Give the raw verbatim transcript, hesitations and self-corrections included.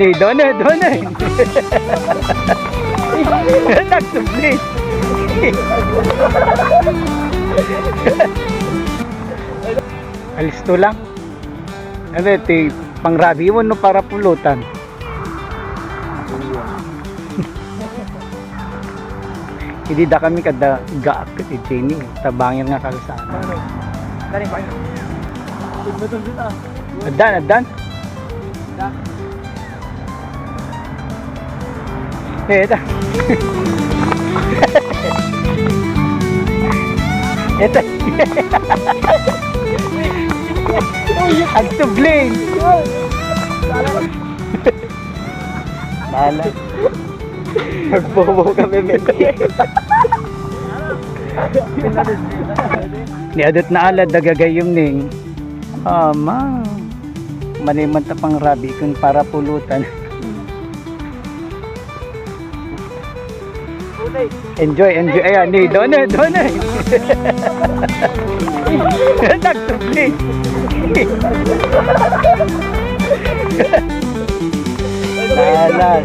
Ni Done, Done. Nagtubli. Alisto lang. Ano ti pangrabi mo no para pulutan? Hindi da kami kada gaak iti Jenny. Tabangir nga kalsada. Addan, addan. Eh, ito. Ito. Agtubling. Bahala. Nagbobo kami, men. Ni adut na alad, dagagayum ning. Ama. Maliman ta pangrabi kun para pulutan. Enjoy, enjoy. Ayan, ni Done, Done. Nagtubli. Alan.